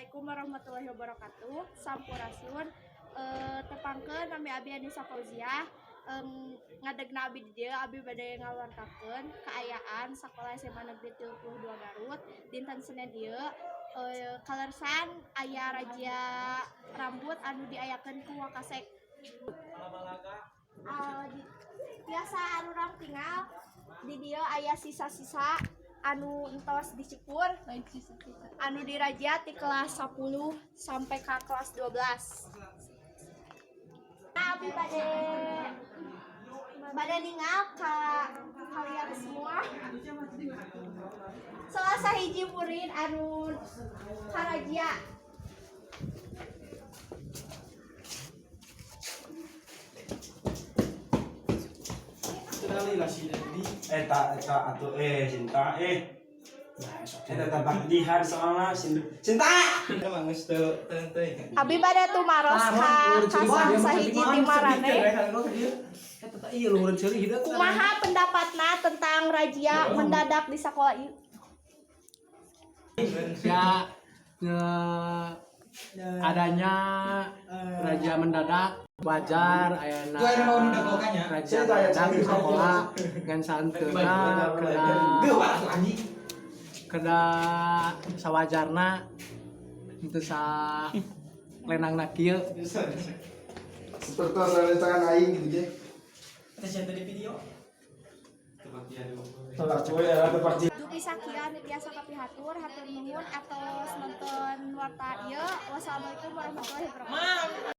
Assalamualaikum warahmatullahi wabarakatuh. Sampurasun. Tepangkeun, nami abi Anissa Fauziah. Ngadegna abi di dieu, abi bade ngawartakeun kaayaan Sakola SMA Negeri 32 Garut dinten Senin ieu. Kalersan aya razia rambut anu diayakeun ku Wakasek. Biasa anu urang tinggal di dieu aya sisa-sisa anu entos dicukur anu dirazia ti kelas 10 sampai ke kelas 12. Nah, abi bade ningal ka kalian semua salah sahiji murid anu karazia. Eta eta atuh, eh, Sinta, eh. Eta tambah lihat soalnya Sinta. Emang geus teu teu. Abi bade tumaros ka salah sahiji ti maraneh. Iya, luhureun ceuli hideung. Kumaha pendapatna tentang razia mendadak di sekolah ieu? Ya, adanya razia mendadak wajar ayana razia mendadak di sekolah ngan saenteuna kena sawajarna, henteu sa lenangna kieu. Seperti ada tangan aing gitu je. Tolak cuy, ya tempat. Dugi sakieu tiasa kapihatur, hatur nuhun atos nonton warta ieu. Wassalamualaikum warahmatullahi wabarakatuh.